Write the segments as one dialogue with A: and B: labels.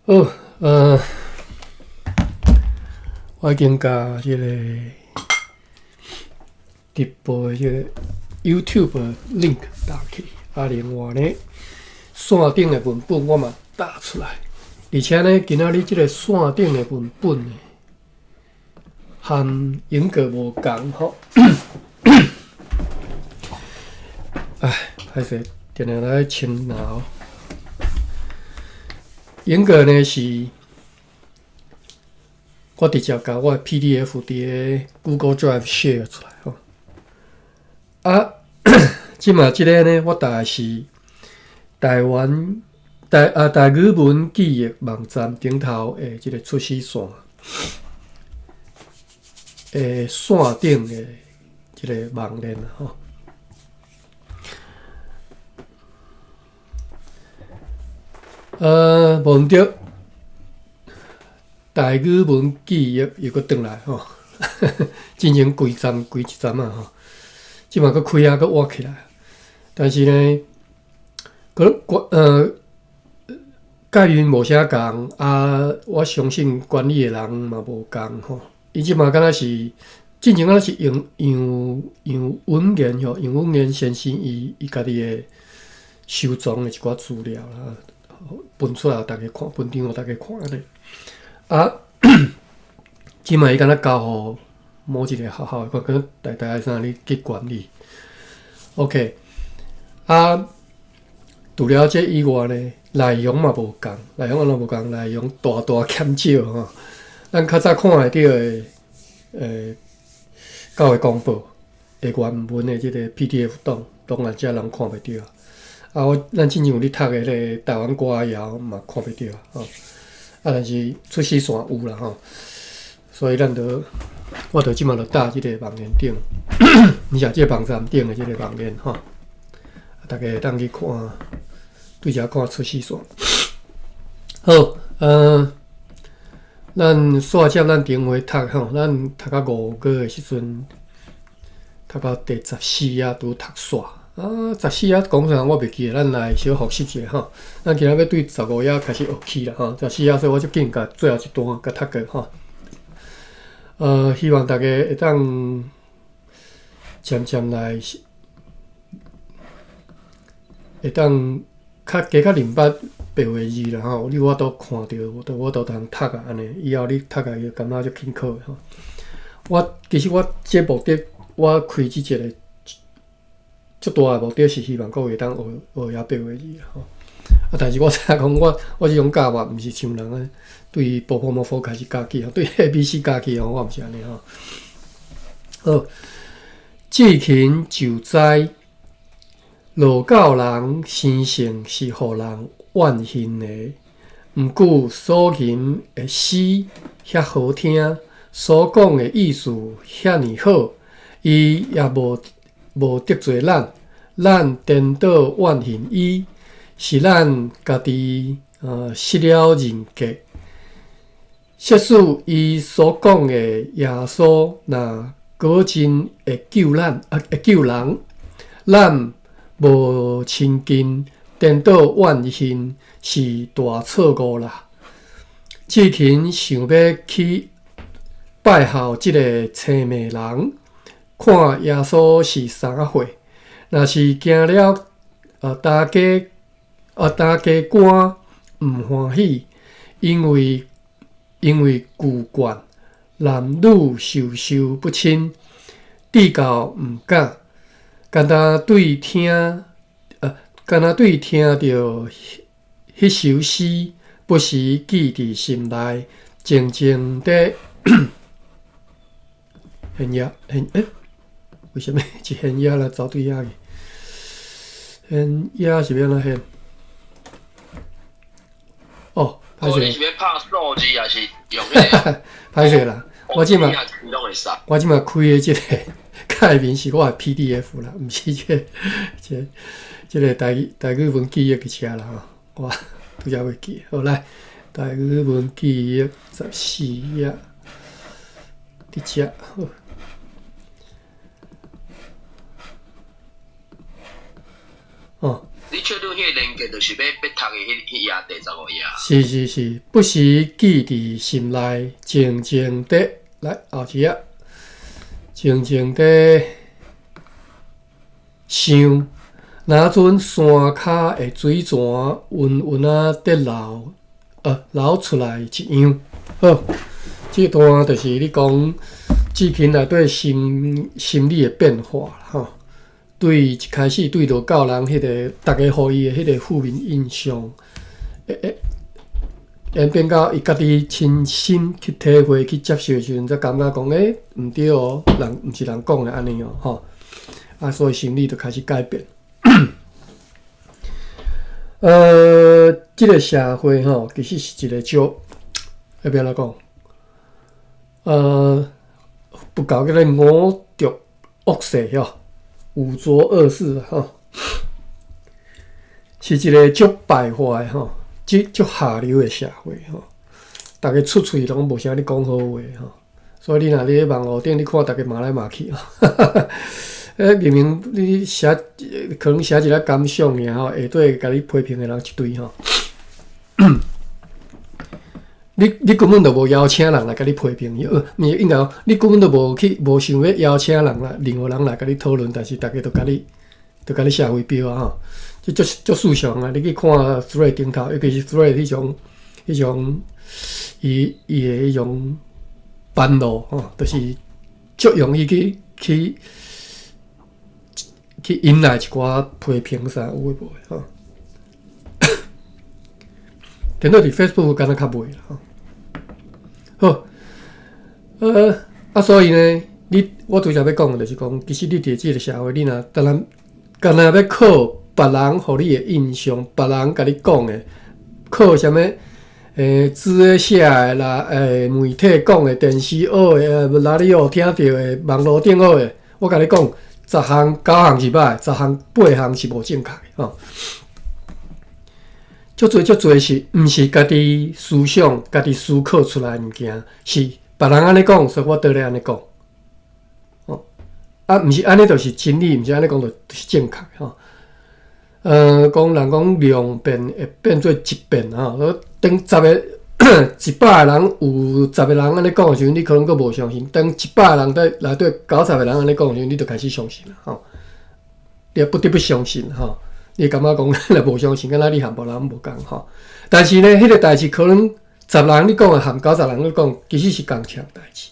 A: 好，我已經共這個直播的這個 YouTube link 打去，啊，另外呢，線頂的文本我嘛打出來，而且呢，今仔日這個線頂的文本呢，和英國無仝吼。唉，歹勢，定定來清腦。英國呢是，我直接共我的 PDF 佇个 Google Drive share 出來吼。啊，這馬這个呢，我打的是台灣台啊台語文記憶網站頂頭的這个出始線的線頂的這个網頁吼。無毋對，台語文記憶又閣轉來吼，進前規站規一站啊吼，這馬閣開啊，閣活起來。但是呢，閣蓋運無啥仝啊，我相信管理的人嘛無仝吼。伊這馬敢若是進前敢若是用楊楊文言吼，楊文言先生伊伊家己的收藏的一寡資料啦。分出來，予大家看，分場予大家看按呢。啊，這馬伊敢若交予某一個學校，看敢台大還啥咧去管理。OK，啊，除了這以外呢，內容嘛無仝，內容按怎無仝？內容大大減少吼。咱較早看會著的，教會公報的原文的這個 PDF 檔，當然這人看袂著。啊，我咱之前有咧讀的彼个台灣歌謠嘛看袂著吼，啊，但是出始線有啦吼，所以咱就我就這馬就搭這个網頁頂，毋是這个網站頂的這个網頁吼，大家會當去看，對遮看出始線。好，咱煞接咱頂回讀吼，咱讀到五月的時陣，讀到第十四頁拄讀煞。啊，十四頁講啥我袂記得，咱來小複習一下吼。咱今仔欲對十五頁開始學起啦吼。十四頁，所以我就緊共最後一段共讀過吼。希望大家會當漸漸來，會當較加較認捌白話字啦吼。你有法度看著，我我都通讀啊按呢。以後你讀起會感覺足輕巧的吼。我其實我這目的，我開這一個。足大的目的是希望各位會當學學曉白話字吼。啊，但是我知影講，我我這種教法毋是像人按呢對波波摩佛開始教起，對 ABC 教起吼，我毋是按呢吼。好，志勤就知羅教人生性是予人怨恨的，毋過所吟的詩遐好聽，所講的意思遐爾好，伊也無。無得罪咱，咱顛倒怨恨伊，是咱家己失了人格。設使伊所講的耶穌若果真會救咱，啊會救人，咱無親近，顛倒怨恨，是大錯誤啦。志勤想欲去拜候這个青盲人。看耶穌是啥貨，若是驚了大家大家官毋歡喜，因為因為舊慣男女授受不親，至到毋敢，敢若對聽敢若對聽著彼首詩，不時記佇心內，靜靜地現葉現欸。為啥物一現葉來走對遐去？現葉是欲按怎現？哦，歹勢。
B: 你是欲拍數字，抑是用彼个？
A: 歹勢啦，我這馬我這馬開的這个界面是我的 PDF 啦，毋是這個這個這个台語台語文記憶佇遮啦吼，我拄才袂記。好來，台語文記憶十四頁佇遮好。哦，
B: 你笑拄彼个连结，就是欲欲读的彼彼页第15页。
A: 是是是，不时记佇心內，靜靜地來後一頁，靜靜地想，若陣山跤的水泉溫溫仔佇流，流出來一樣。好，這段就是咧講志勤內底心心理的變化吼。對一開始對道教人彼個逐家予伊的彼個負面印象，會會演變到伊家己親身去體會、去接受的時陣，才感覺講，欸，毋對哦，人毋是人講的按呢哦，吼。啊，所以心理就開始改變。這個社會吼，其實是一個足，欲按怎講？佛教叫做五濁惡世吼，五濁惡世吼，是一個足敗壞吼，足足下流的社會吼。逐家出喙攏無啥咧講好話吼，所以你若佇網路頂，你看逐家罵來罵去吼。欸，明明你寫可能寫一個感想爾吼，下底共你批評的人一堆吼。你你根本就無邀請人來共你批評，毋是應該講，你根本就無去無想欲邀請人來，任何人來共你討論，但是逐家都共你，都共你寫飛鏢啊吼！這足足思想啊！你去看 Threads 頂頭，尤其是 Threads 彼種彼種伊伊的彼種版路吼，就是足容易去去去引來一寡批評啥有的無的吼。電腦佇 Facebook 敢若較袂啦吼。好，啊，所以呢，你我拄才欲講的就是講，其實你佇這个社會，你若當然干焦欲靠別人予你的印象，別人共你講的，靠啥物？紙咧寫的啦，媒體講的，電視學的，哪裡學聽著的，網路頂學的，我共你講，十項九項是歹，十項八項是無正確的吼。足濟足濟是毋是家己思想、家己思考出來的物件，是別人按呢講，所以我倒咧按呢講。哦，啊，毋是按呢就是真理，毋是按呢講就是正確吼。講人講量變會變做質變吼，當十个100個人有十個人按呢講的時陣，你可能閣無相信；當100個人佇內底90個人按呢講的時陣，你就開始相信啦吼。你也不得不相信吼。你會感覺講若無相信，敢若你和別人無仝吼。但是呢，彼個代誌可能十人咧講的和90人咧講，其實是仝一項代誌，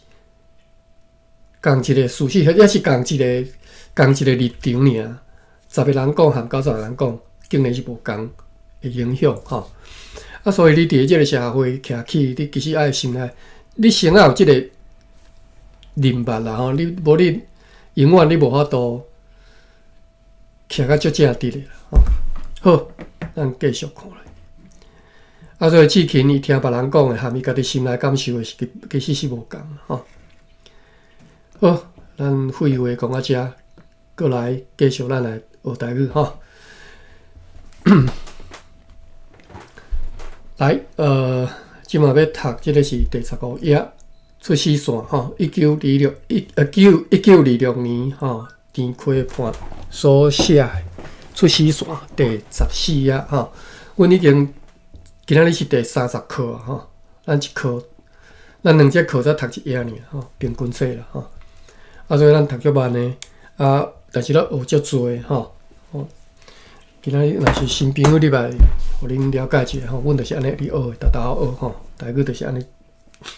A: 仝一個事實，或者是仝一個仝一個立場爾。十個人講和90個人講，竟然是無仝的影響吼。啊，所以你佇這个社會徛起，你其實愛先來，你先愛有這個認捌啦吼。你無你永遠你無法度徛甲足正直的啦吼。好，咱繼續看落。啊，所以志勤伊聽別人講的，和伊家己心內感受的是其實是無仝吼。好，咱廢話講到遮，閣來繼續咱來學台語吼。來，這馬欲讀這个是第15頁出死線吼，一九二六一呃九一九二六年吼，田溪畔所寫的出死線第14頁吼。阮已經今仔日是第30課吼，咱一課，咱兩節課才讀一頁爾吼，平均數啦吼。啊，所以咱讀足慢的，啊，但是咱學足濟吼。今仔日若是新朋友入來，予恁了解一下吼，阮就是按呢佇學的，沓沓學吼，台語就是按呢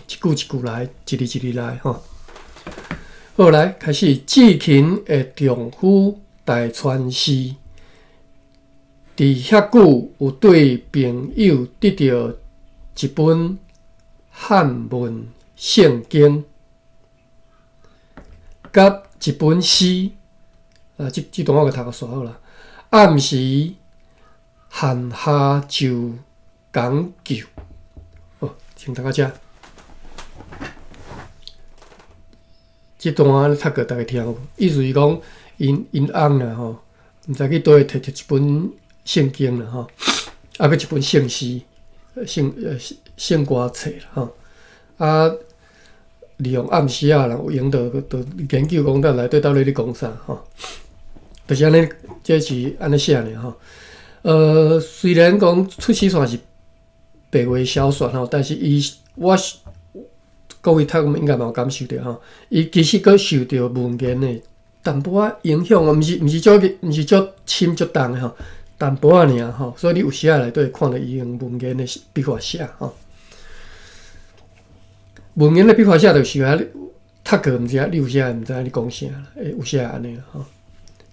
A: 一句一句來，一字一字來吼。好，來開始。志勤的丈夫大川氏，佇遐久有對朋友得著一本漢文聖經，佮一本詩。啊，這這段我閣讀予煞好啦。暗時閒暇就講究，好，先讀到遮。這段讀過，逐家聽有無？意思是講，𪜶𪜶翁啦吼，毋知去佗位提著一本聖經啦吼，啊，閣一本聖詩、聖聖歌冊啦吼，啊，利用暗時仔人有閒就就研究講，咱內底到底咧講啥吼。就是按呢，這是按呢寫爾吼。雖然講出師線是白話小說吼，但是伊我各位讀應該嘛有感受著吼，伊其實閣受著文言的淡薄仔影響哦，毋是足深足重的吼，淡薄仔爾吼，所以你有時仔內底會看著伊用文言的筆法寫吼。文言的筆法寫就是啊，讀過毋知，你有時會毋知影你講啥啦，會有時會按呢啦吼。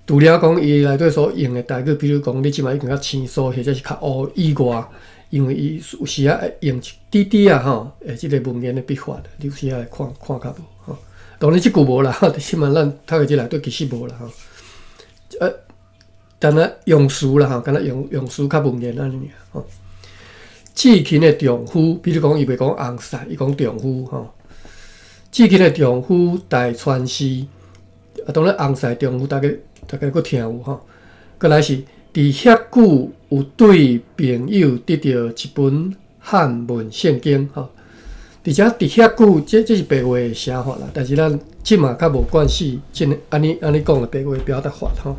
A: 除了講伊內底所用的台語，比如講你這擺已經較生疏，或者是較烏以外，因為伊有時仔會用一滴滴仔吼，會這个文言的筆法，你有時仔會看看較無吼。當然這句無啦，這擺咱讀的這內底其實無啦吼。但若用詞啦吼，敢若用詞較文言按呢爾吼。至勤的丈夫，比如講伊袂講翁婿，伊講丈夫吼。至勤的丈夫大川氏，啊，當然翁婿丈夫，大家閣聽有吼。閣來是佇遐久有對朋友得著一本漢文聖經吼。而且佇遐久，這是白話的寫法啦，但是咱這馬較無慣勢，這個按呢按呢講的白話表達法吼。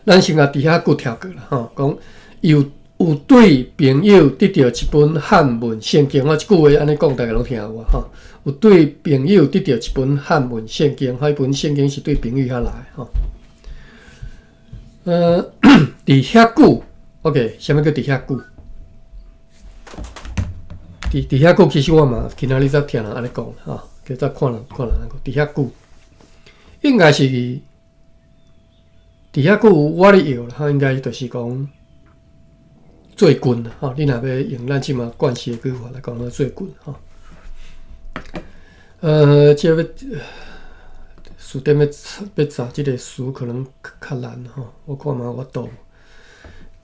A: 咱先共佇遐久跳過啦吼，講有對朋友得著一本漢文聖經，我這句話按呢講，大家攏聽有啊吼。有對朋友得著一本漢文聖經，彼本聖經是對朋友遐來吼。佇遐久，OK，啥物叫佇遐久？佇遐久，其實我嘛今仔日才聽人按呢講吼，今早看人看人按呢講，佇遐久，應該是佇遐久，我咧搖啦，應該就是講最近吼。你若欲用咱這馬慣勢的語法來講，最近吼。這欲辭典欲查這个詞可能較難吼，我看覓有法度。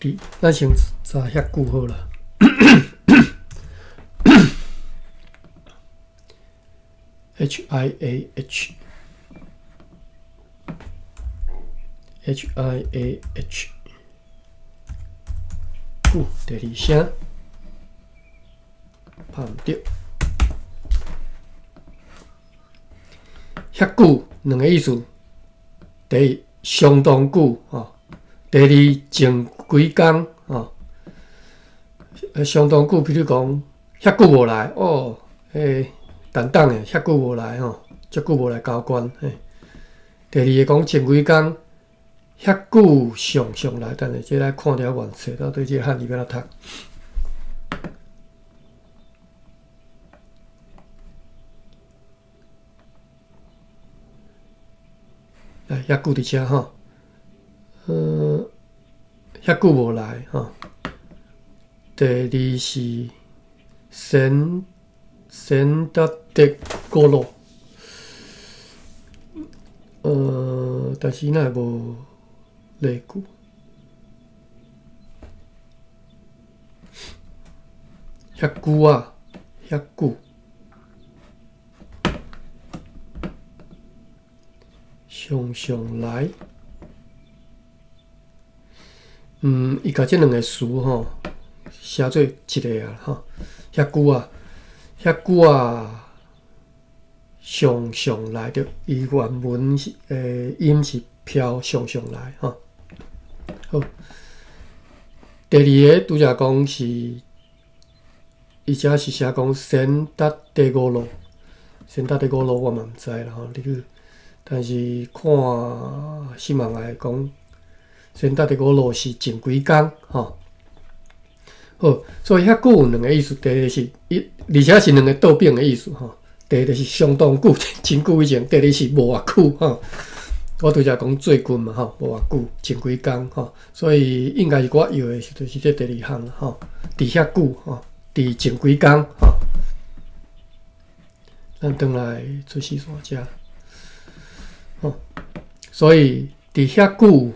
A: 佇咱先查遐久好啦。H I A H H I A H 久第二聲拍毋著。遐久兩个意思，第一相當久吼，第二前幾工吼，相當久，比如講遐久無來哦，等等的遐久無來吼，足久無來交關嘿。第二个講前幾工遐久常常來，等下這來看著原冊，到底這個漢字欲按怎讀？來，遐久佇遮吼，遐久無來吼。第二是先達的古魯，但是哪會無例句？遐久啊，遐久。常常來，伊共這兩个詞吼寫做一个啊，吼，遐久啊，遐久啊，常常來著，伊原文是音是飄常常來吼。好，第二个拄才講是，伊遮是寫講先達第五路，先達第五路我嘛毋知啦吼，你去。但是看新聞來講，先達第五路是前幾工吼。好，所以遐久有兩个意思，第一个是伊，而且是兩个倒反的意思吼。第一个是相當久，真久以前；第二是無偌久吼。我拄才講最近嘛吼，無偌久，前幾工吼，所以應該是我搖的是就是這第二項吼，佇遐久吼，佇前幾工吼。咱轉來出師線遮。吼，所以佇遐久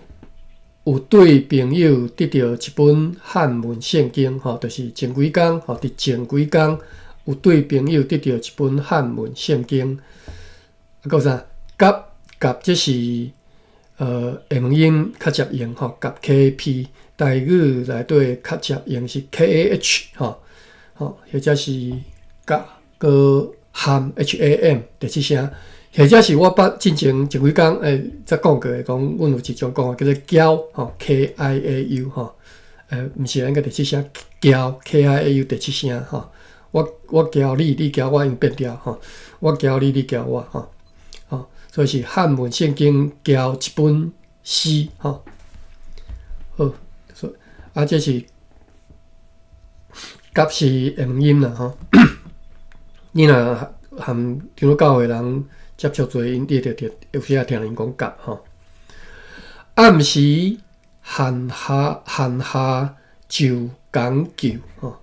A: 有對朋友得著一本漢文聖經，吼，就是前幾工，吼，佇前幾工有對朋友得著一本漢文聖經。啊，閣有啥？甲甲，這是下門音較捷用，吼，甲 K P 台語內底較捷用是 K A H，吼，吼，或者是甲閣含 H A M 第七聲。或者是我捌進前前幾工才講過的，講阮有一種講法叫做嬌吼，K I A U 吼，毋是應該第七聲嬌 K I A U 第七聲吼。我教你，你教我，因變調吼。我教你，你教我吼。吼，所以是漢文聖經交一本詩吼。好，所啊，這是夾是會問音啦吼。你若含長老教會人接觸濟，𪜶你會著有時會聽𪜶講夾吼。暗時閒暇閒暇就講究吼，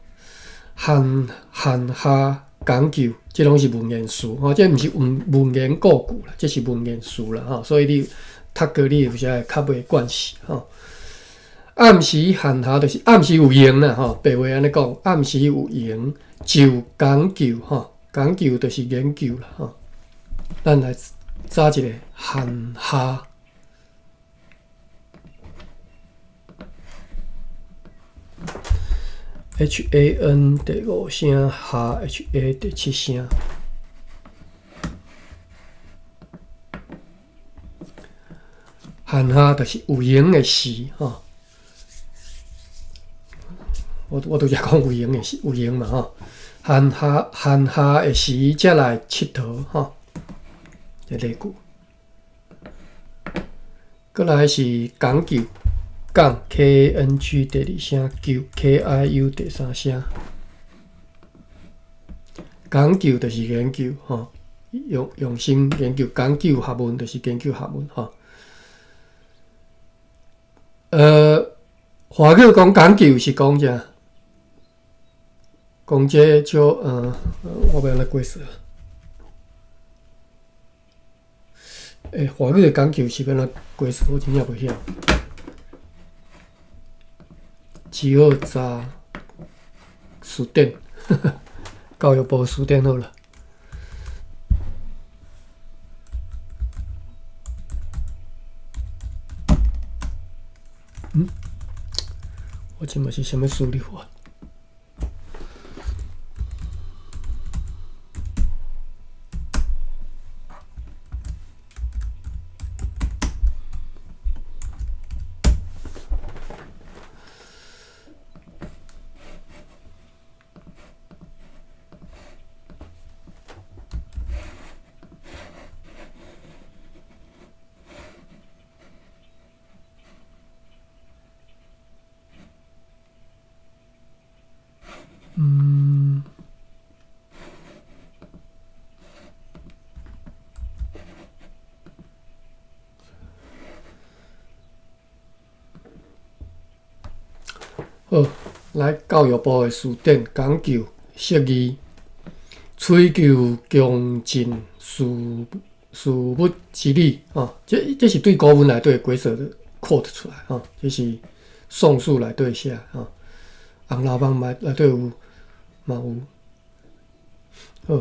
A: 閒閒暇講究，這攏是文言詞吼，這毋是文文言古句啦，這是文言詞啦吼，所以你讀過你有時會較袂慣勢吼。暗時閒暇就是暗時有閒啦吼，白話按呢講，暗時有閒就講究吼，講究就是研究啦吼。咱來查一下閒暇。H A N 第五聲，暇 H A 第七聲。閒暇就是有閒的時吼。我拄才講有閒的時，有閒嘛吼。閒暇閒暇的時，才來𨑨迌吼。這例句。閣來是講究，講 K N G 第二聲，究 K I U 第三聲。講究就是研究吼，用用心研究，講究學問就是研究學問吼。華語講講究是講啥？講這叫我欲按怎解釋？華語的講究是欲按怎解釋？我真正袂曉。只好查詞典，教育部詞典好了。嗯？我這嘛是啥物輸入法？嗯，好，來教育部的辭典講究釋義，追求窮盡事事物之理，吼，這是對古文內底的解說 quote 出來，吼，這是宋書內底寫，吼，《紅樓夢》嘛內底有嘛有。好，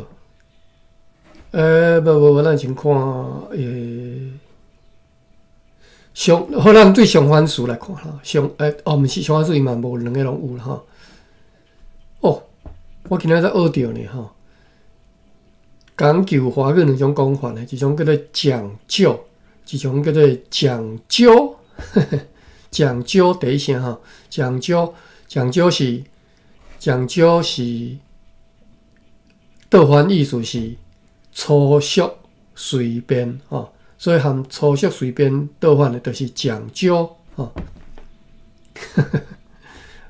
A: 無無無，咱先看上好，咱對上反詞來看吼，上哦，毋是上反詞，伊嘛無兩个攏有啦吼。哦，我今仔才學著呢吼。講究華語兩種講法呢，一種叫做講究，一種叫做講究。講究第一聲吼，講究講究是講究是倒翻意思是粗俗隨便吼，所以含粗俗隨便倒反的，就是講究吼。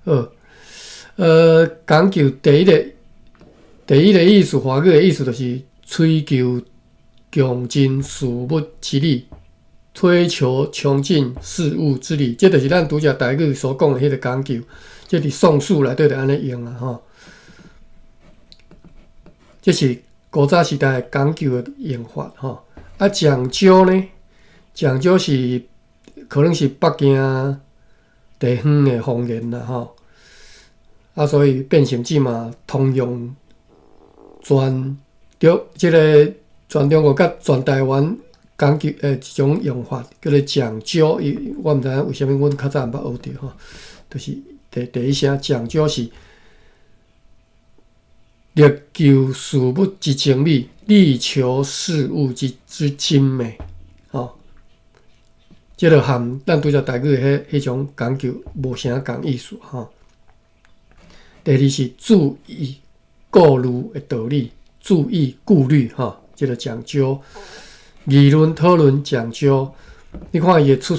A: 好，講究第一個意思，華語的意思就是追求窮盡事物之理，追求窮盡事物之理，這就是咱拄才台語所講的彼個講究，這佇《宋書》內底就按呢用啊吼。這是古早時代講究的用法吼。啊，講究呢？講究是可能是北京地方的方言啦吼。啊，所以變成這馬通用全中這個全中國佮全台灣講究的一種用法，叫做講究。伊我毋知影為啥物阮較早毋捌學著吼，就是第一聲講究是力求事物之精美，力求事物之精美，吼。這个和咱拄才台語的彼種講究無啥仝意思吼。第二是注意顧慮的道理，注意顧慮吼，這个講究議論討論講究。你看伊的出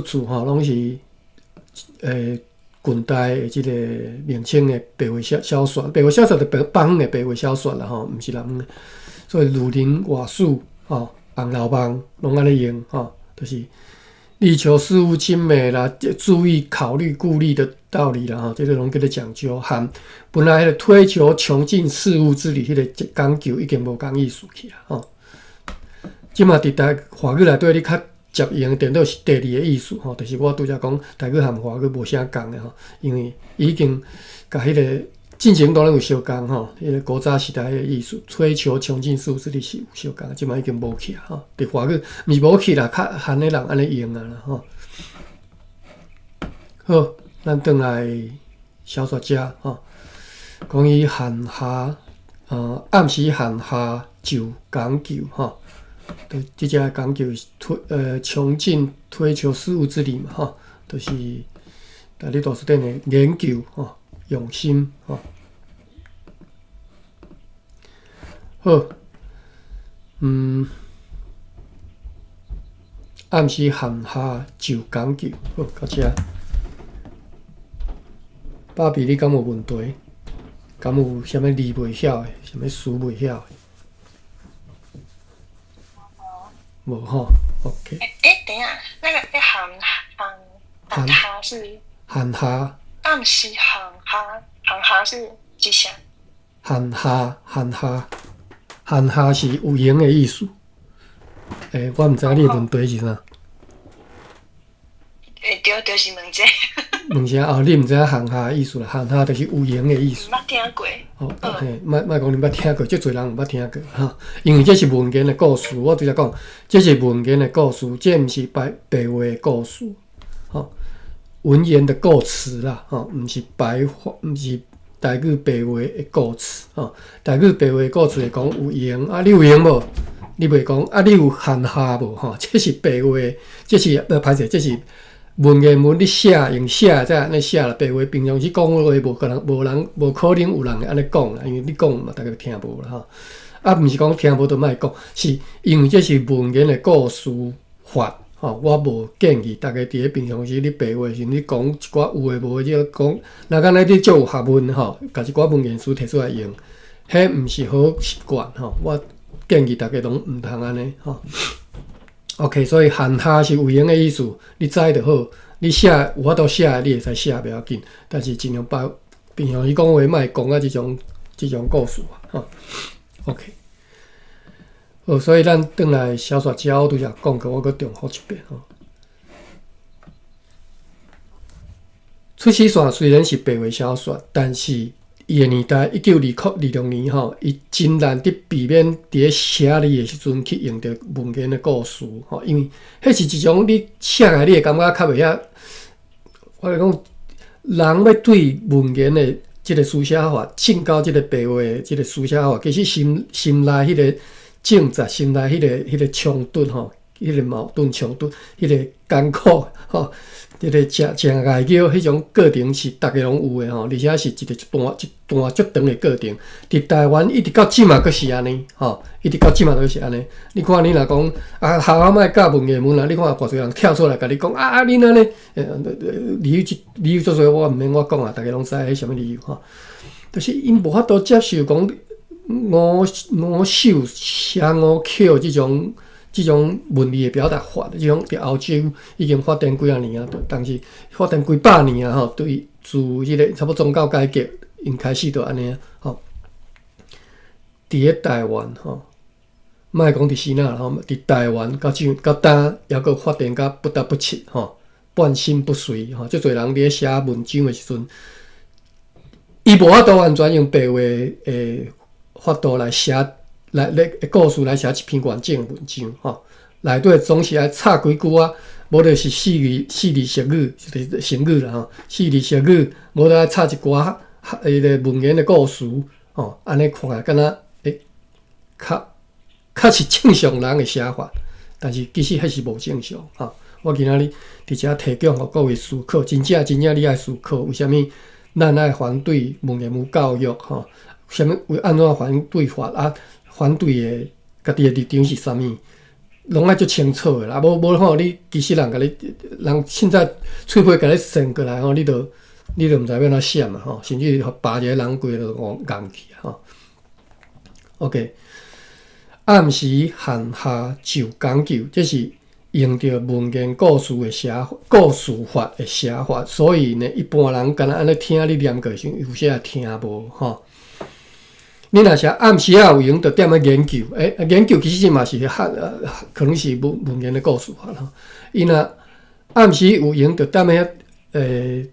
A: 處吼，攏是近代的這个明清的白話小說，白話小說就北方的白話小說啦吼，毋是南方的。所以《儒林外史》吼，《紅樓夢》攏按呢用吼，就是力求事物精美啦，注意考慮顧慮的道理啦吼，這个攏叫做講究。和本來彼个推求窮盡事物之理，彼个講究已經無仝意思去啊吼。這馬佇台華語內底，你較捷用顛倒是第二个意思吼，就是我拄才講台語和華語無啥仝的吼，因為已經共彼个進前當然有相仝吼，彼个古早時代彼个意思，追求窮盡事物之理是有相仝，這馬已經無去啊吼。佇華語毋是無去啦，較罕的人按呢用啊啦吼。好，咱轉來小說遮吼，講伊閒暇，暗時閒暇就講究吼。對，這只講究是窮盡推求事物之理嘛，吼，就是台語大辭典的研究吼，用心吼。好，暗時閒暇就講究，好，到遮。芭比，你敢有問題？敢有啥物字袂曉的，啥物詞袂曉的？無吼，OK。
C: 欸，等一下，那個閒閒閒暇是？
A: 閒暇。
C: 暗時閒暇，閒暇是幾啥？
A: 閒暇，閒暇，閒暇是有閒的意思。欸，我毋知你的問題是啥。
C: 欸，對，就是問這。
A: 問啥？哦，你毋知影閒暇的意思啦？閒暇就是有閒的意思。
C: 毋捌聽過。
A: 哦，嘿，莫莫講你捌聽過，足濟人毋捌聽過吼。因為這是文言的故事，我拄才講，這是文言的故事，這毋是白話的故事，吼。文言的構詞啦，吼，毋是白話，毋是台語白話的構詞，吼。台語白話構詞會講有閒，啊，你有閒無？你袂講，啊，你有閒暇無？吼，這是白話，這是歹勢，這是文言文，你寫用寫才按呢寫啦。白話平常時講話無可能，無人無可能有人會按呢講啦，因為你講嘛，逐家聽無啦吼。啊，毋是講聽無就莫講，是因為這是文言的故事法，吼，我無建議逐家佇咧平常時你白話時，你講一寡有的無的，這講，若敢若你足有學問吼，共一寡文言詞提出來用，彼毋是好習慣吼。我建議逐家攏毋通按呢吼。OK，所以閒暇是有閒的意思，你知就好。你寫有法度寫，你會使寫袂要緊，但是盡量把平常時講話莫講啊，這種故事吼。OK，好，所以咱轉來小說遮，我拄才講過，我閣重複一遍吼。出師線雖然是白話小說，但是伊的年代1926年吼，伊真難佇避免佇咧寫字的時陣去用著文言的故事吼，因為彼是一種你寫來你會感覺較袂遐。我來講，人欲對文言的這個書寫法進到這個白話的這個書寫法，其實心內彼個掙扎，心內彼個衝突吼，彼個矛盾衝突，彼個艱苦吼。這個誠誠礙叫彼種過程是逐家攏有的吼，而且是一段足長的過程。佇台灣一直到這馬閣是按呢吼，一直到這馬閣是按呢。你看你若講啊，學校莫教文言文啊，你看偌濟人跳出來共你講啊，你按呢？理由足濟，我毋免我講啊，逐家攏知彼啥物理由吼。就是𪜶無法度接受講五首寫五曲這種文字的表達法，這種佇歐洲已經發展幾仔年啊，但是發展幾百年啊吼，對自彼個差不多宗教改革，𪜶開始就按呢吼。佇咧台灣吼，莫講佇支那吼，佇台灣到這到今猶閣發展甲不得不切吼，半身不遂吼，足濟人佇咧寫文章的時陣，伊無法度完全用白話的法度來寫。來咧故事來寫一篇完整的文章吼，內底總是愛插幾句仔，無就是四字熟語，就是成語啦吼，四字熟語，無就愛插一寡彼個文言的故事吼，按呢看起來敢若會較較是正常人的寫法，但是其實彼是無正常吼。我今仔日佇遮提供予各位思考，真正真正你愛思考，為啥物咱愛反對文言文教育吼？啥物為按怎反對法啊？反對的家己的立場是啥物？攏愛足清楚的啦，無無吼，你其實人共你人凊彩喙皮共你扇過來吼，你就毋知欲按怎閃啊吼，甚至予扒一个人規个就戇去吼。OK，暗時諳下就講究，這是用著文言故事的寫故事法的寫法，所以呢，一般人敢若按呢聽你念過時，有時會聽無吼。你若是暗時仔有閒，就踮咧研究，研究其實嘛是較可能是文言的故事法吼。伊若暗時有閒，就踮咧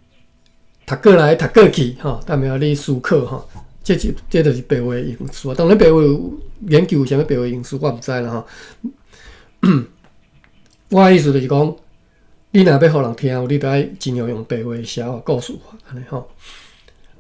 A: 讀過來讀過去吼，踮遐咧思考吼。這就是白話用詞啊。當然白話研究有啥物白話用詞，我毋知啦吼。我的意思就是講，你若欲予人聽，你著愛盡量用白話寫故事法按呢吼。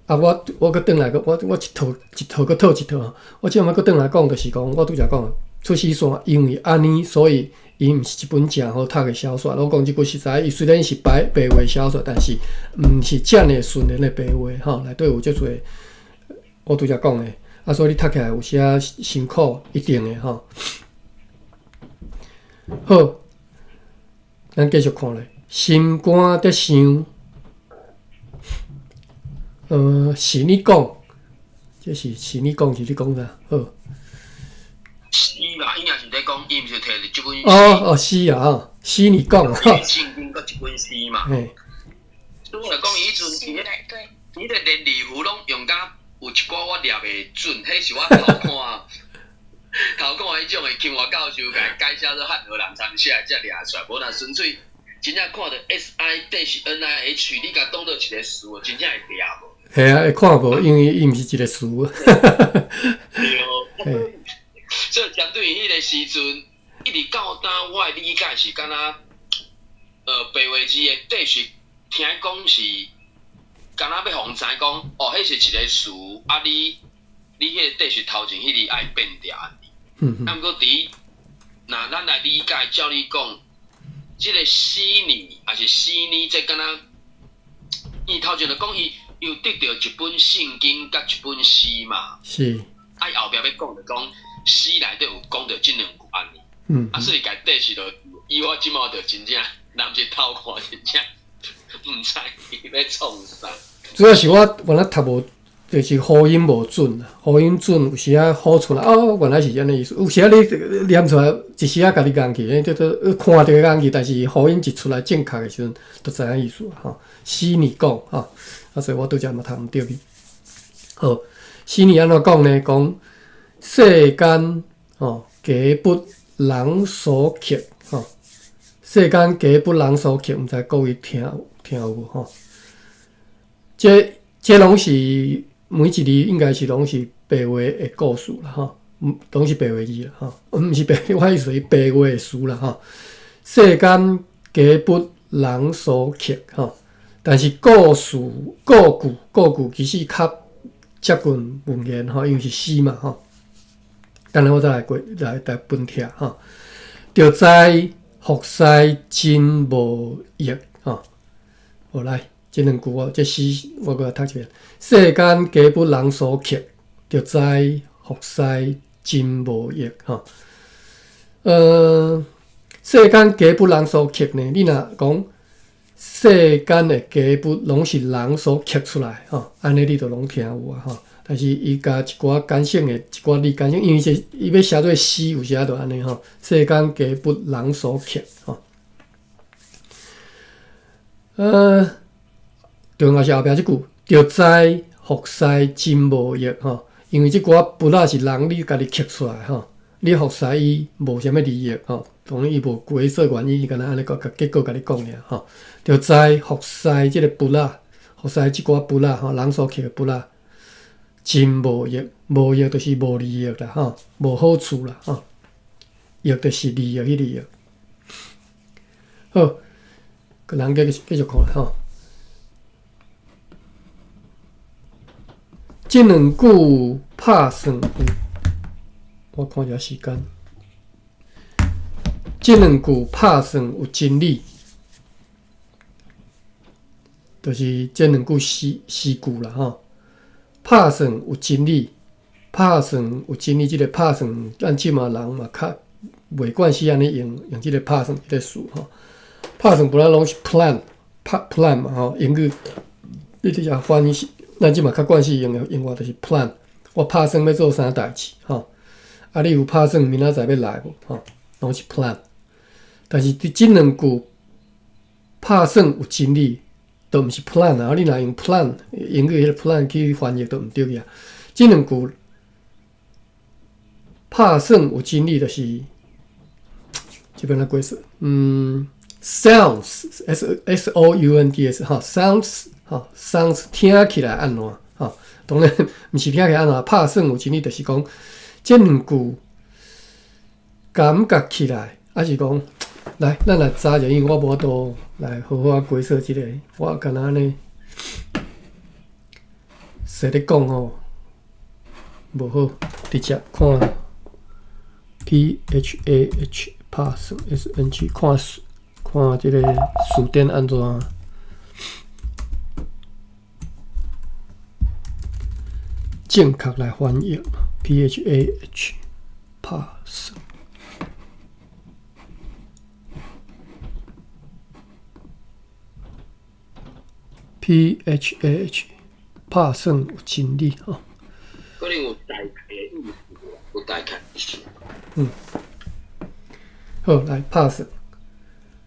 A: 啊，我閣轉來閣我一套一套閣套一套，我這擺閣轉來講，就是講我拄才講，出師山因為按呢，所以伊毋是一本誠好讀的小說。我講這句實在，伊雖然是白話小說，但是毋是遮爾順連的白話吼，內底有足濟我拄才講的，啊，所以你讀起來有時仔辛苦，一定的吼。好，咱繼續看咧，心肝佇想。是你講，這是你講是你講啥？好。
B: 詩嘛，伊也是咧講，伊毋是摕這本
A: 哦哦，詩啊吼，是你講。
B: 聖經閣一本詩嘛。
A: 嘿。
B: 所以來講，伊彼陣伊個連字符攏用甲有一寡我掠袂準，彼是我頭看彼種的清華教授共改寫做漢和人參寫的才掠出來，無若純粹真正看著 S I dash N I H，你共當做一個詞，真正會掠無？
A: 嘿啊，會看無，因為伊毋是一個詞。
B: 對，所以針對彼個時陣，一直到今我的理解是敢若，白話字的 dash 聽講是，敢若欲予人知講，哦，彼是一個詞，啊你彼個 dash 頭前彼字愛變掉按呢。啊，毋過佇若咱來理解，照你講，這個死年抑是死年，這敢若，伊頭前就講伊有得著一本聖經佮一本詩嘛。
A: 是。
B: 啊，伊後壁欲講就講詩內底有講著這兩句按呢。啊，所以共 dash 落，以我這馬就真正，若毋是偷看真正，毋知伊欲創啥。
A: 主要是我原來讀無，就是呼音無準，呼音準有時仔呼出來哦，原來是按呢意思。有時仔你念出來，一時仔共你仝去，叫做看著仝去，但是呼音一出來正確的時陣，就知影意思吼。死你講吼，啊，所以我拄才嘛讀毋著去。好，死你按怎講呢？講世間吼，皆不人所刻吼，世間皆不人所刻，毋知各位聽聽有無吼？這攏是每一字應該是攏是白話的故事啦吼，攏是白話字啦吼，毋是白，我意思是白話的詞啦吼。世間皆不人所刻吼，但是故事故句其實較接近文言吼，因為是詩嘛吼。等下我再來過來分拆吼。著知服侍真無益吼。好來，這兩句我這詩我閣來讀一遍。世間皆不人所刻，著知服侍真無益吼。世間皆不人所刻呢？你若講世間的皆不攏是人所刻出來吼，按呢你就攏聽有啊吼。但是伊共一寡簡省的一寡字簡省，因為這伊欲寫做詩，有時仔就按呢吼。世間皆不人所刻吼。重要是後壁這句，著知服侍真無益吼，因為這寡物仔是人你家己刻出來吼，你服侍伊無啥物利益吼，當然伊無解說原因，伊敢若按呢共結果共你講爾吼。著知服侍這个物仔，服侍這寡物仔吼，人所刻的物仔，真無益，無益就是無利益啦吼，無好處啦吼，益就是利益彼個益。好，咱繼續看吼。這兩句拍算有，我看一下時間。這兩句拍算有真理，就是這兩句詩詩句啦吼。拍算有真理，拍算有真理，這個拍算，咱這馬人嘛較袂慣勢按呢用用這個拍算這個詞吼。拍算本來攏是 plan，拍 plan 嘛吼，英語你直接翻譯，咱這馬較慣勢用的用法就是 plan。我拍算欲做啥代誌吼？啊，你有拍算明仔載欲來無？吼，攏是 plan。但是佇這兩句拍算有真理，都毋是 plan 啊！你若用 plan 英語彼個 plan 去翻譯，都毋對去啊。這兩句拍算有真理，就是這邊來解釋，嗯，sounds s s o u n d s 哈，sounds 哈，sounds 聽起來按怎哈？當然毋是聽起來按怎，拍算有真理，就是講這兩句感覺起來，抑是講來，咱來查一下，因為我無法度來好好仔解說這個，我敢若按呢，踅咧講吼，無好，直接看 P H A H 拍算 S N G 看看這個詞典按怎正確來翻譯 P H A H 拍算 P H A H 拍算有真理吼。
B: 可能有大概的意思，有大概意思。
A: 嗯，好，來拍算，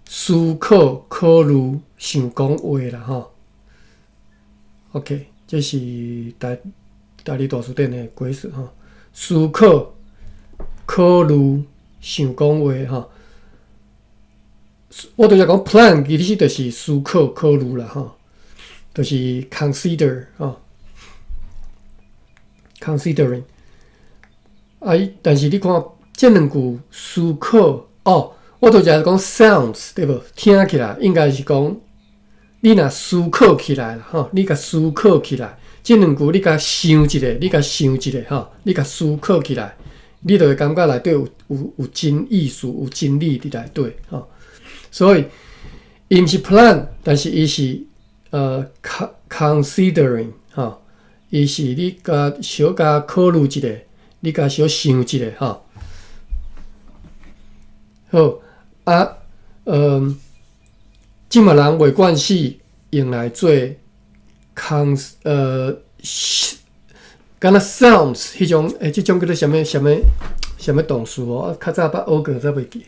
A: 思考、考慮、想講話啦，吼。OK，這是台台語大辭典的解釋吼。思考、考慮、想講話吼。我拄才講 plan，其實就是思考、考慮啦，吼，就是 consider 吼，considering。啊，但是你看這兩句思考，哦，我拄才講 sounds 對無？聽起來應該是講你若思考起來啦，吼，你共思考起來，這兩句你共想一下，你共想一下，吼，你共思考起來，你就會感覺內底有有有真意思、有真理佇內底，吼。所以，伊毋是 plan，但是伊是considering 吼，伊是你共小共考慮一下，你共小想一下，吼。好啊，嗯，這馬人袂慣勢用來做 con 敢若 sounds 彼種，欸，這種叫做啥物啥物啥物動詞哦？較早捌學過，才袂記。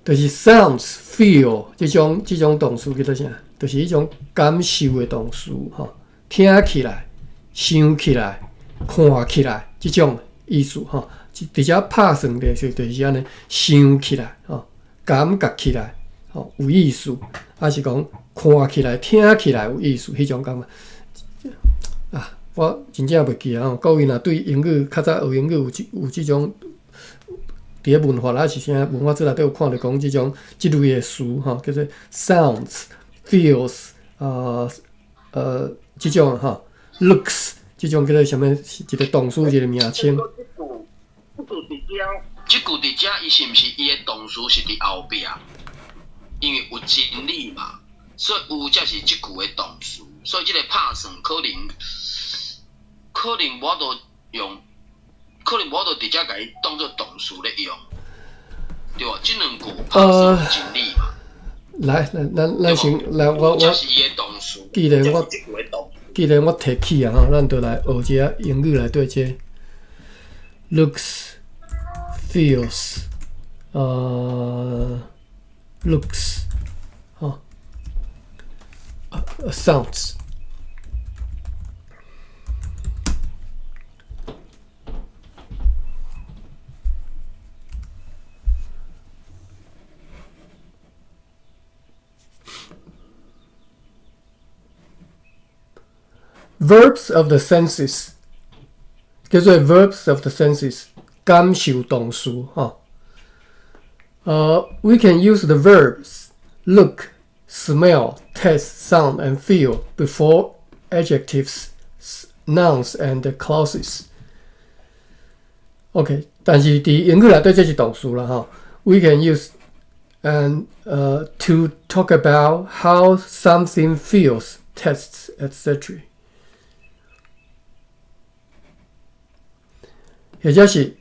A: 就是 sounds feel 這種這種動詞叫做啥？就是彼種感受的動詞，吼，聽起來、想起來、看起來這種意思，吼。直接拍算的就是按呢，想起來，吼，感覺起來，吼，有意思，抑是講看起來、聽起來有意思，彼種感覺。啊，我真正袂記啊！吼，各位若對英語較早學英語有這有這種。佇咧文法抑是啥文法冊內底有看著講這種這類的詞吼，叫做 sounds、feels，這種吼，looks，這種叫做啥物？一個動詞，一個名稱。
B: 這句佇遮，這句佇遮，伊是毋是伊的動詞是佇後壁？因為有真理嘛，所以有才是這句的動詞，所以這個拍算可能可能無法度用。可能無法度直接共伊當做動詞咧用，對無？這兩句拍算真理嘛。
A: 來，來，咱咱先來，我我，既然我既然我提起啊，吼，咱就來學一下英語內底這 looks、 feels、looks、吼，sounds。Verbs of the senses 叫做 verbs of the senses 感受動詞吼。We can use the verbs look, smell, taste, sound, and feel before adjectives, nouns, and clauses. OK，但是佇英語內底這是動詞啦吼。We can use and to talk about how something feels, tastes, etc. 或者是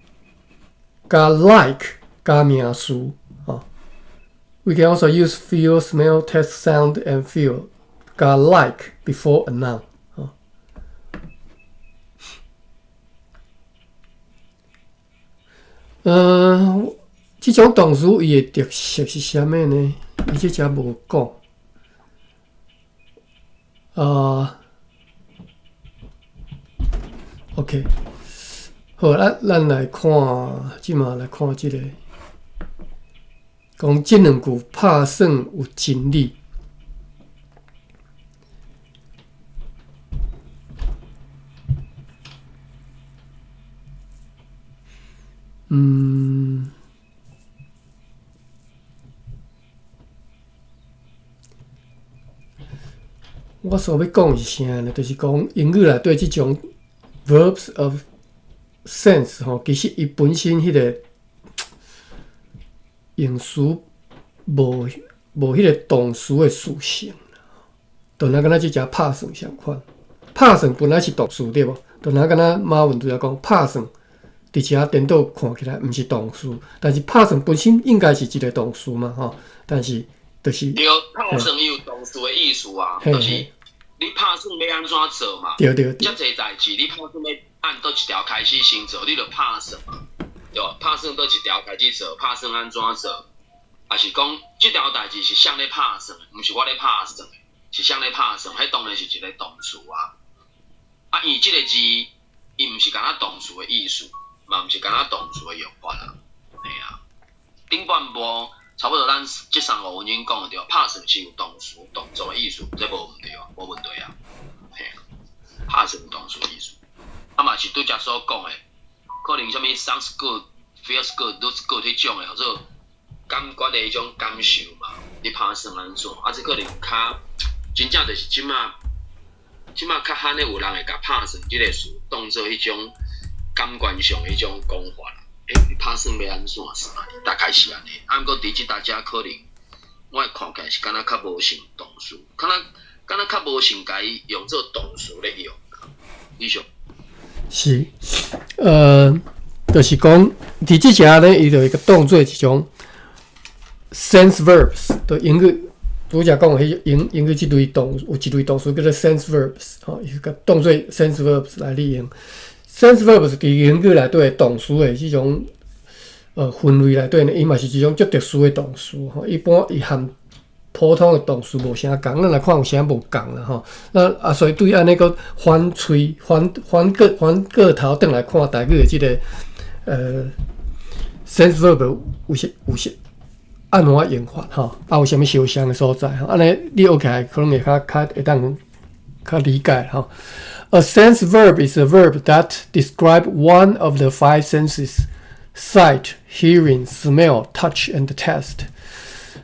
A: 加 like 加名詞啊。We can also use feel, smell, taste, sound, and feel 加 like before a noun 啊。這種動詞伊的特色是啥物呢？伊這遮無講。啊，OK，好，咱來看，這馬來看這個，講這兩句拍算有真理。我所欲講是啥呢？就是講英語內底這種 verbs of sense 吼，其實伊本身彼個用詞無彼個動詞的屬性，就若敢若這隻拍算相款，拍算本來是動詞對無？就若敢若馬文拄才講拍算，佇遮顛倒看起來毋是動詞，但是拍算本身應該是一個動詞嘛吼，但是就是
B: 對，拍算伊有動詞的意思啊，就是你拍算欲按怎做嘛？
A: 對對對。
B: 遮濟代誌，你拍算欲按佗一條開始先做，你就拍算嘛，對無？拍算佗一條開始做，拍算按怎做？抑是講這條代誌是誰咧拍算的？毋是我咧拍算的，是誰咧拍算？彼當然是一個動詞啊。啊，伊這個字，伊毋是敢若動詞的意思，嘛毋是敢若動詞的用法啊。嘿啊，頂半部差不多咱這三五分鐘講的對，拍算是有動詞動作的意思，這無毋對啊，無問題啊。嘿啊，拍算有動詞的意思。啊嘛是拄才所講的，可能啥物 sounds good、feels good、looks good 彼種的，叫做感官的彼種感受嘛。你拍算按怎？啊，這可能較真正就是這馬，這馬較罕的有人會共拍算這個詞當做彼種感官上的彼種講法。欸，你拍算欲按怎啥？大概是按呢。啊，毋過佇這搭遮可能，我看起來是敢若較無像動詞，敢若較無像共伊用做動詞咧用。以上。
A: 是，就是講佇這遮咧，伊就會當做一種 sense verbs，就英語拄才講的彼英語這類動有一類動詞叫做 sense verbs，吼，伊共當做 sense verbs 來利用。sense verbs 佇英語內底的動詞的這種分類內底呢，伊嘛是一種足特殊的動詞吼。一般伊和普通的動詞無啥仝，咱來看有啥無仝啦吼。那啊，所以對按呢閣翻喙翻翻過翻過頭轉來看台語的這個sense verb 有啥按怎用法吼？啊，有啥物相像的所在吼？按呢你學起來可能會較會當較理解吼。A sense verb is a verb that describes one of the five senses: sight, hearing, smell, touch, and taste.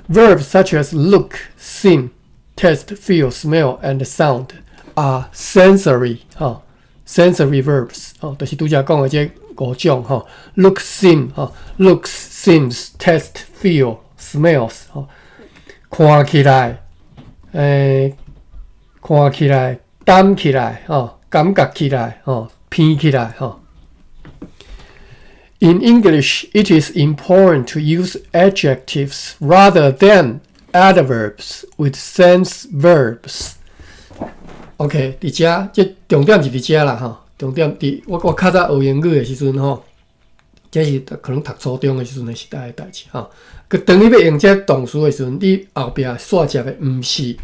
A: Verbs such as look, seem, taste, feel, smell, and sound are sensory 哈，sensory verbs 哦，就是拄才講的這五種哈，look, seem 哈，looks, seems, taste, feel, smells 吼，看起來，看起來，感起來，吼，感覺起來，吼，聞起來，吼。In English, it is important to use adjectives rather than adverbs with sense verbs. OK，佇遮，這重點是佇遮啦，吼。重點佇我較早學英語的時陣，吼，這是可能讀初中的時陣的時代的代誌，吼。閣當你欲用這動詞的時陣，你後壁煞接的毋是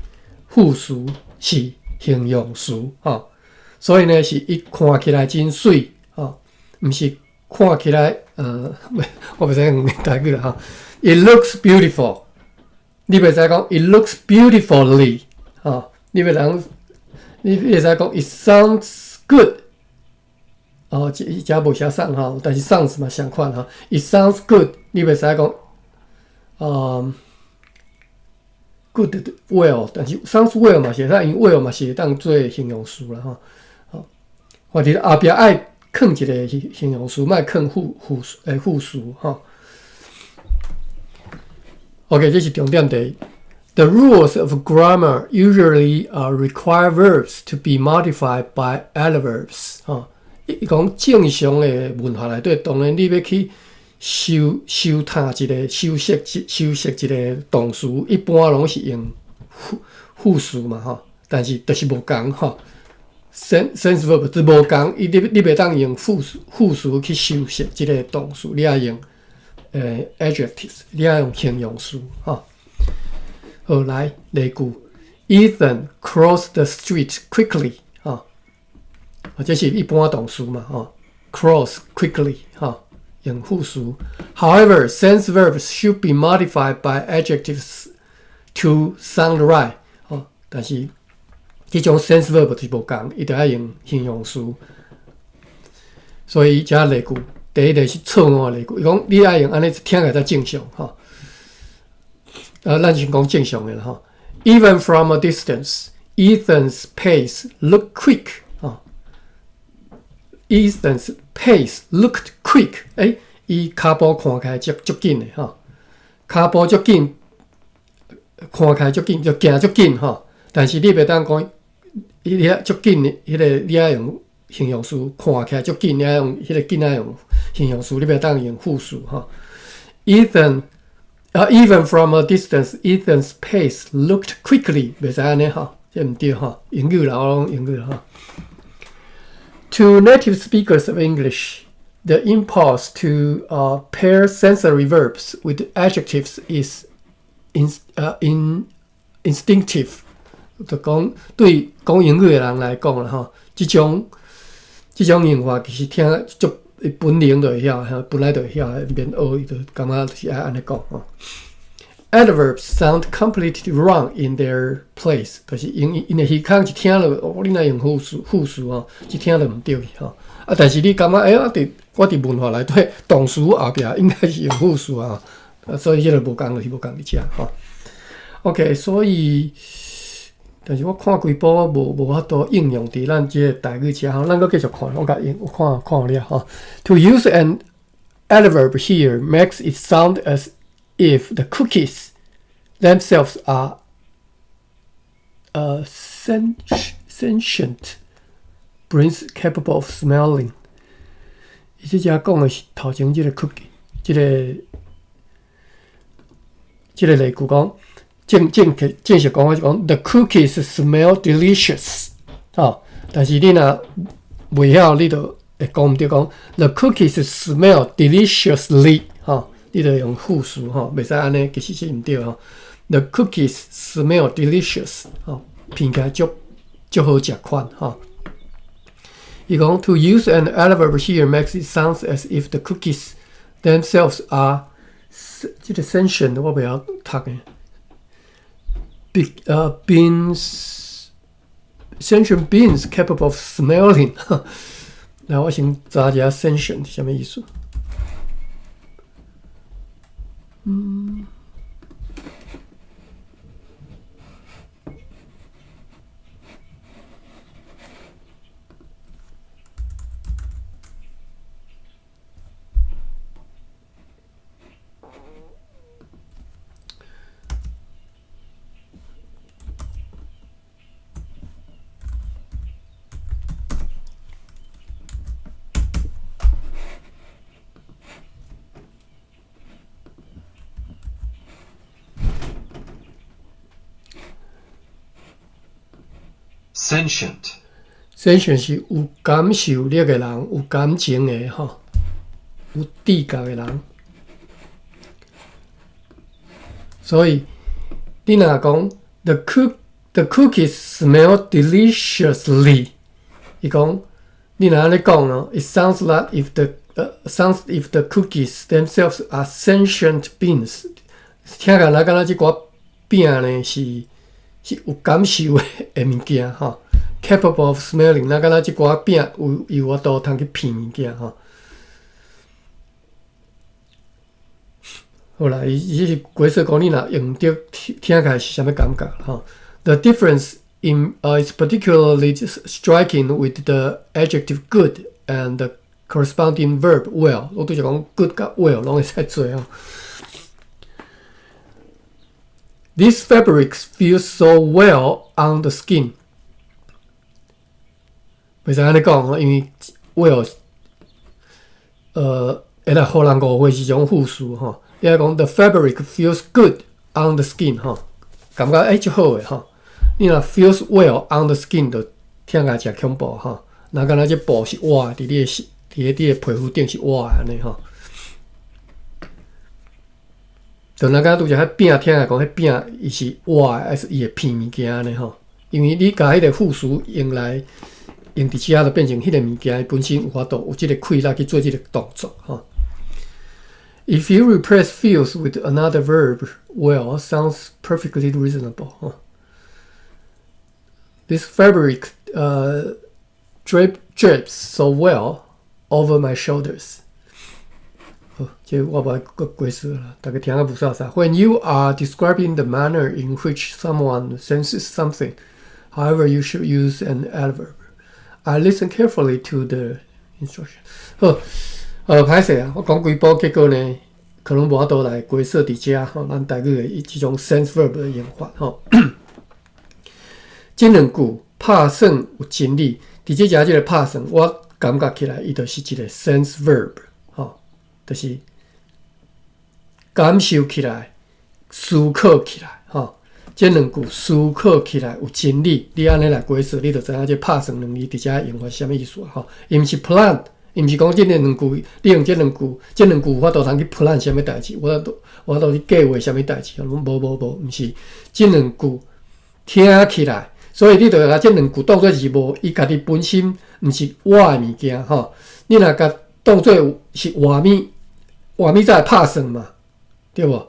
A: 副詞，是形容詞，吼。所以呢，是伊看起來真媠，吼，毋是看起來，我袂使用台語啦，吼。It looks beautiful，你袂使講 It looks beautifully，吼，你袂當，你會使講 It sounds good，哦，這這無寫 sound 吼，但是 sounds 嘛相款吼。It sounds good，你袂使講，good well，但是 sounds well 嘛是會使，因為 well 嘛是會當做形容詞啦，吼。好，或者後壁愛囥一個形容詞，莫囥副詞吼。OK，這是重點第一。The rules of grammar usually require verbs to be modified by adverbs。吼，伊講正常的文法內底，當然你欲去修修探一個修飾修飾一個動詞，一般攏是用副副詞嘛，吼。但是就是無仝吼，sense verb 就無仝，伊你你袂當用副詞副詞去修飾這個動詞，你愛用adjectives，你愛用形容詞，吼。好，來例句，Ethan crossed the street quickly，吼，這是一般動詞嘛，吼，cross quickly，吼，用副詞。However, sense verbs should be modified by adjectives to sound right，吼，但是這種 sense verb 就是無仝，伊著愛用形容詞。所以這例句，第一個是錯誤的例句，伊講你愛用按呢聽起來才正常，吼。咱先講正常的啦，吼。Even from a distance, Ethan's pace looked quick。吼，Ethan's pace looked quick。欸，伊跤步看起來足足緊的，吼，跤步足緊，看起來足緊，就行足緊，吼。但是你袂當講，伊遐足緊的，彼個你愛用形容詞，看起來足緊，你愛用彼個緊愛用形容詞，你袂當用副詞，吼。Ethan 啊，even from a distance, Ethan's pace looked quickly，袂使按呢吼，這毋對吼，英語啦，我講英語啦吼。To native speakers of English, the impulse to pair sensory verbs with adjectives is instinctive。就講對講英語的人來講啦吼，這種這種用法其實聽足本能就會曉，本來就會曉，免學伊就感覺就是愛按呢講吼。Adverbs sound completely wrong in their place，就是因因為彼空一聽落，哦，你若用副詞副詞吼，一聽就毋對去吼。啊，但是你感覺欸，我佇我佇文法內底動詞後壁應該是用副詞啊，所以這個無仝就是無仝佇遮吼。OK，所以，但是我看規部無無法度應用佇咱這個台語遮吼，咱閣繼續看，我共用看看了吼。To use an adverb here makes it sound as if the cookies themselves are sentient beings capable of smelling。伊這遮講的是頭前這個 cookie，這個這個例句講，正正確正式講法是講 the cookies smell delicious。哦，但是你若袂曉，你就會講毋對，講 the cookies smell deliciously。吼，你就用副詞吼，袂使按呢，其實是毋對吼。The cookies smell delicious。吼，聞起來足足好食款吼。伊講 to use an adverb here makes it sound as if the cookies themselves are 這個 sentient 我袂曉讀的。Be beings sentient beings capable of smelling。來，我先查一下 sentient 是啥物意思。嗯。
D: Sentient.
A: Sentient 是有感受力的人，有感情的吼，有知覺的人。所以你若講 the cookies smell deliciously，伊講你若按呢講咯，it sounds like if the sounds if the cookies themselves are sentient beings，聽起來敢若這寡餅呢是是有感受的的物件吼，capable of smelling，若敢若這寡餅有有法度通去聞物件吼。好啦，伊伊是解釋講你若用著聽聽起來是啥物感覺吼。The difference in is particularly striking with the adjective good and the corresponding verb well。我拄才講 good 佮 well 攏會使做吼。This fabric feels so well on the skin。袂使按呢講吼，因為 well，會來予人誤會是種副詞吼。你愛講 the fabric feels good on the skin 吼，感覺欸足好的吼。你若 feels well on the skin 就聽起來誠恐怖吼。若敢若這布是活的，佇你的佇你的皮膚頂是活的按呢吼。就若敢拄才彼餅聽來講，彼餅伊是活的，還是伊會變物件按呢吼？因為你共彼個副詞用來用佇遮，就變成彼個物件伊本身有法度有這個氣力去做這個動作吼。If you replace feels with another verb, well sounds perfectly reasonable. 吼。This fabric drapes so well over my shoulders. 好，這我無愛閣解釋啦，大家聽啊無啥啥。When you are describing the manner in which someone senses something, however, you should use an adverb. I listen carefully to the instruction. 好，歹勢啊，我講幾步，結果呢，可能無法度來解釋佇遮吼，咱台語的這種 sense verb 的用法吼。這兩句拍算有真理，佇這遮這個拍算，我感覺起來，伊就是一個 sense verb，吼，就是感受起來、思考起來，吼。這兩句思考起來有真理，你按呢來解釋，你就知影這拍算兩字佇遮用法是啥物意思吼。伊毋是 plan，伊毋是講這兩句，你用這兩句，這兩句有法度通去 plan 啥物代誌，我都去計劃啥物代誌，攏無無無，毋是這兩句聽起來，所以你就共這兩句當做是無，伊家己本身毋是活的物件吼。你若共當做是活物，活物才會拍算嘛，對無？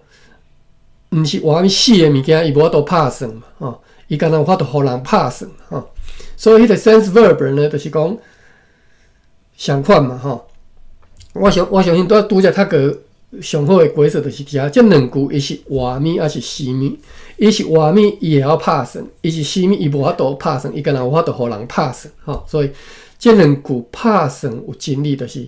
A: 毋是活物死的物件，伊無法度拍算嘛，吼！伊敢若有法度予人拍算，吼！所以彼個 sense verb 呢，就是講相款嘛，吼！我相信拄拄才讀過上好的解釋就是遮，這兩句伊是活物抑是死物？伊是活物，伊會曉拍算；伊是死物，伊無法度拍算，伊敢若有法度予人拍算，吼！所以這兩句拍算有真理，就是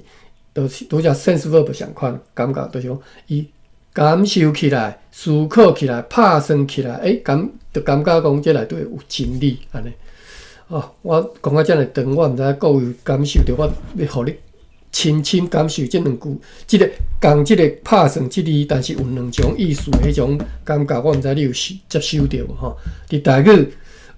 A: 拄才 sense verb 相款感覺，就是講伊感受起來、思考起來、拍算起來，感就感覺講這內底有真理按呢。哦，我講甲遮爾長，我毋知各位感受著我欲予你深深感受這兩句，這個仝這個拍算這字，但是有兩種意思的彼種感覺，我毋知你有接收著無吼？佇台語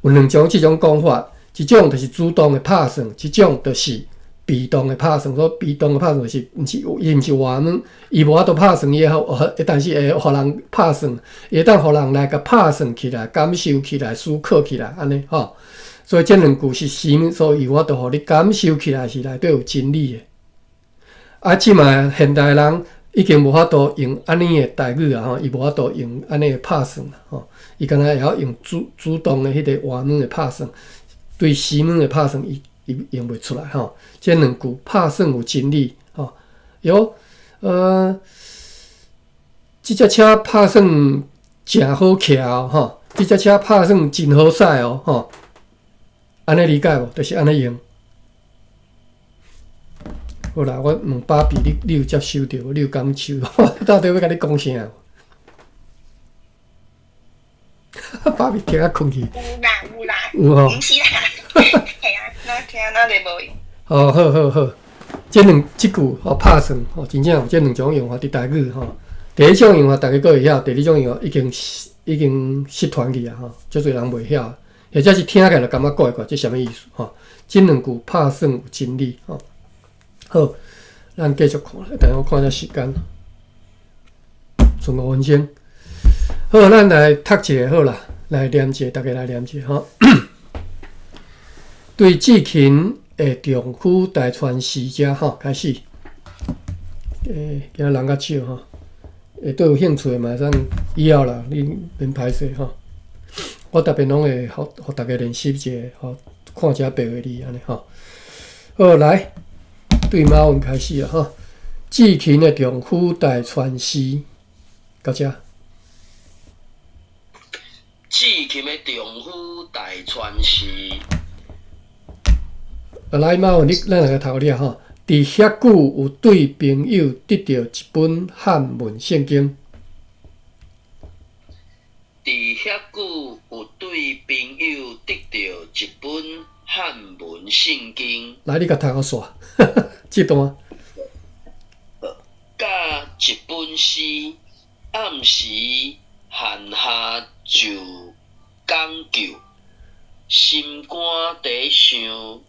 A: 有兩種這種講法，一種就是主動的拍算，一種就是被動的拍算。所被動的拍算就是毋是伊毋是活物，伊無法度拍算，伊會予，但是會予人拍算，會當予人來共拍算起來、感受起來、思考起來，按呢吼。所以這兩句是死物，所以伊有法度予你感受起來是內底有真理的。啊，這馬現代人已經無法度用按呢的台語啊吼，伊無法度用按呢的拍算吼，伊敢若會曉用主動的彼個活物的拍算，對死物的拍算，伊用袂出來吼。這兩句拍算有真理吼，喲，這隻車拍算誠好騎哦吼，這隻車拍算真好駛哦吼，按呢理解無？就是按呢用。好啦，我問芭比，你有接收著無？你有感受？我到底欲共你講啥？芭比聽啊睏去。
C: 有啦有啦。
A: 有吼。
C: 毋是啦，係啊，我聽咱就無用。
A: 哦，好好好，這兩這句吼拍算吼，真正有這兩種用法佇台語吼。第一種用法大家閣會曉，第二種用法已經失傳去啊吼，足濟人袂曉，或者是聽起來就感覺怪怪，這啥物意思吼？這兩句拍算有真理吼。好，咱繼續看，等下我看一下時間，剩5分鐘。好，咱來讀一個好啦，來念一下，大家來念一下吼。對志勤的丈夫大川時遮吼開始。今仔人較少吼，對有興趣的嘛會使以後啦，你免歹勢吼。我特別攏會予大家練習一下吼，看一下白話字按呢吼。好，來，對馬文開始啊吼。志勤的丈夫大川時，到遮。
B: 志勤的丈夫大川時。
A: 啊，來馬文，你咱來讀了吼。佇遐久有對朋友得著一本漢文聖經。
B: 佇久有對朋友得著一本漢文聖經。
A: 來，你共讀予煞，這段。
B: 佮一本詩，暗時閒暇就講究，心肝佇想，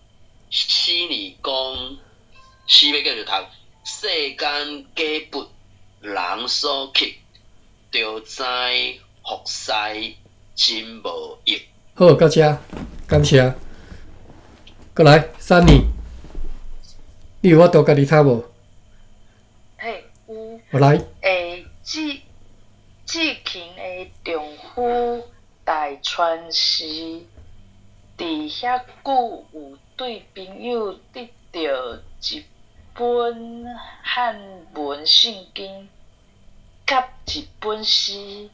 B: 四年講，詩欲繼續讀，世間假佛人所乞，就知服侍真無益。
A: 好，到遮，感謝。閣來，Sunny，你有法度家己讀無？
D: 嘿，有。
A: 我來。
D: 志勤的丈夫大川氏，佇遐久有對朋友得著一本漢文聖經，佮一本詩，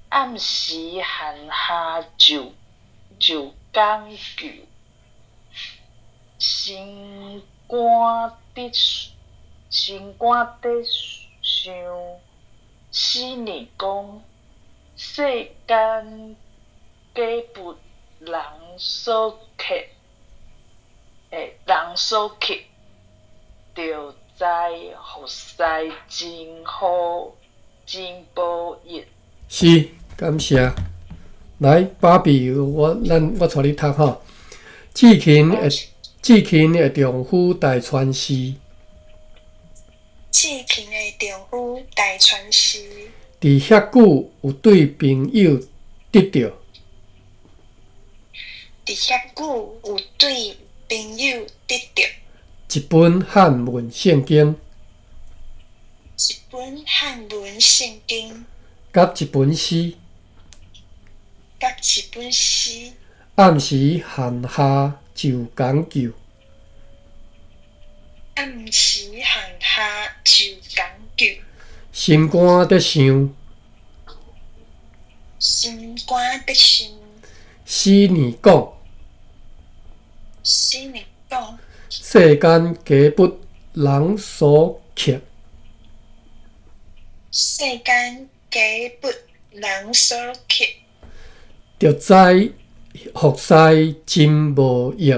D: 暗時閒暇就講究，心肝佇想，四年講，世間假佛人所乞，就知服侍真好真無益。
A: 是，感謝。來，芭比，我帶你讀吼。志勤的丈夫大川氏。
C: 志勤的丈夫大川氏。
A: 佇遐久有對朋友得著。
C: 佇遐久有對朋友得著。
A: 一本漢文聖經。
C: 一本漢文聖經。
A: 佮一本詩。
C: 佮一本詩。
A: 暗時閒暇就講究。
C: 暗時閒暇就講究。
A: 心肝佇想。
C: 心肝佇想。
A: 四年講。
C: 四年講。
A: 世間假佛人所乞。
C: 世間假佛人所乞。
A: 就知服侍真無益。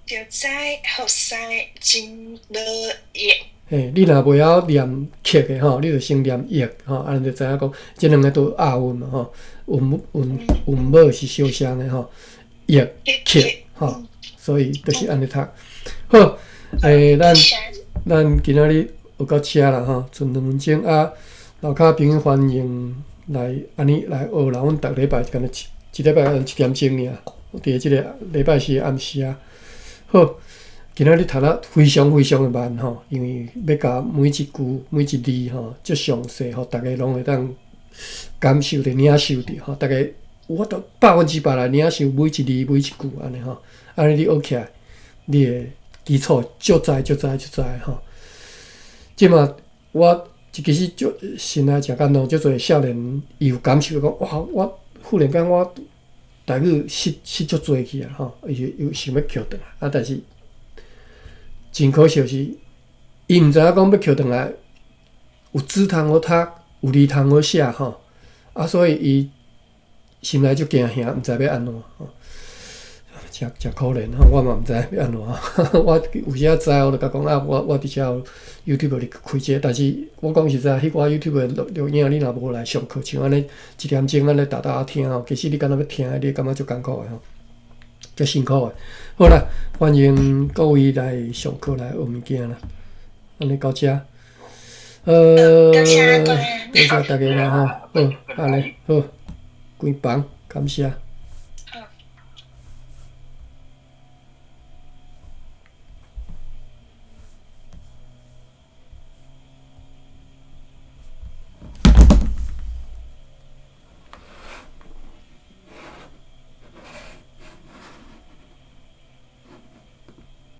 C: 就知服侍真無益。
A: 嘿，你若袂曉念乞的吼，你就先念益吼，按呢就知影講，這兩个都押韻嘛吼，韻韻韻母是相像的吼，益乞吼，所以就是按呢讀。好，咱今仔日學到遮啦吼，賰2分鐘啊，樓跤朋友歡迎來按呢來學啦。阮逐禮拜敢若一禮拜1點鐘爾，佇這个禮拜四暗時啊。好，今仔日讀得非常非常的慢吼，因為欲共每一句每一字吼，足詳細，予逐家攏會當感受著、領受著吼。逐家有法度100%來領受每一字每一句按呢吼，按呢你學起來，你的基礎足知足知足知吼。這馬我其實足心內誠感動，足濟少年伊有感受講，哇！我忽然間我台語失足濟去啊吼，伊又想欲抾轉來啊，但是真可惜是，伊毋知影講欲抾轉來有紙通好讀，有字通好寫吼，啊，所以伊心內足驚嚇，毋知欲按怎吼，誠可憐吼，我嘛毋知欲按怎，我有時仔知，我就共講啊，我佇遮有 YouTube 咧開這個，但是我講實在，彼寡 YouTube 的錄影，你若無來上課，像按呢1點鐘按呢沓沓聽吼，其實你敢若欲聽，你會感覺足艱苦的吼，足辛苦的。好啦，歡迎各位來上課來學物件啦。按呢到遮，
C: 多謝
A: 多謝大家啦吼，好，按呢好，關房，感謝。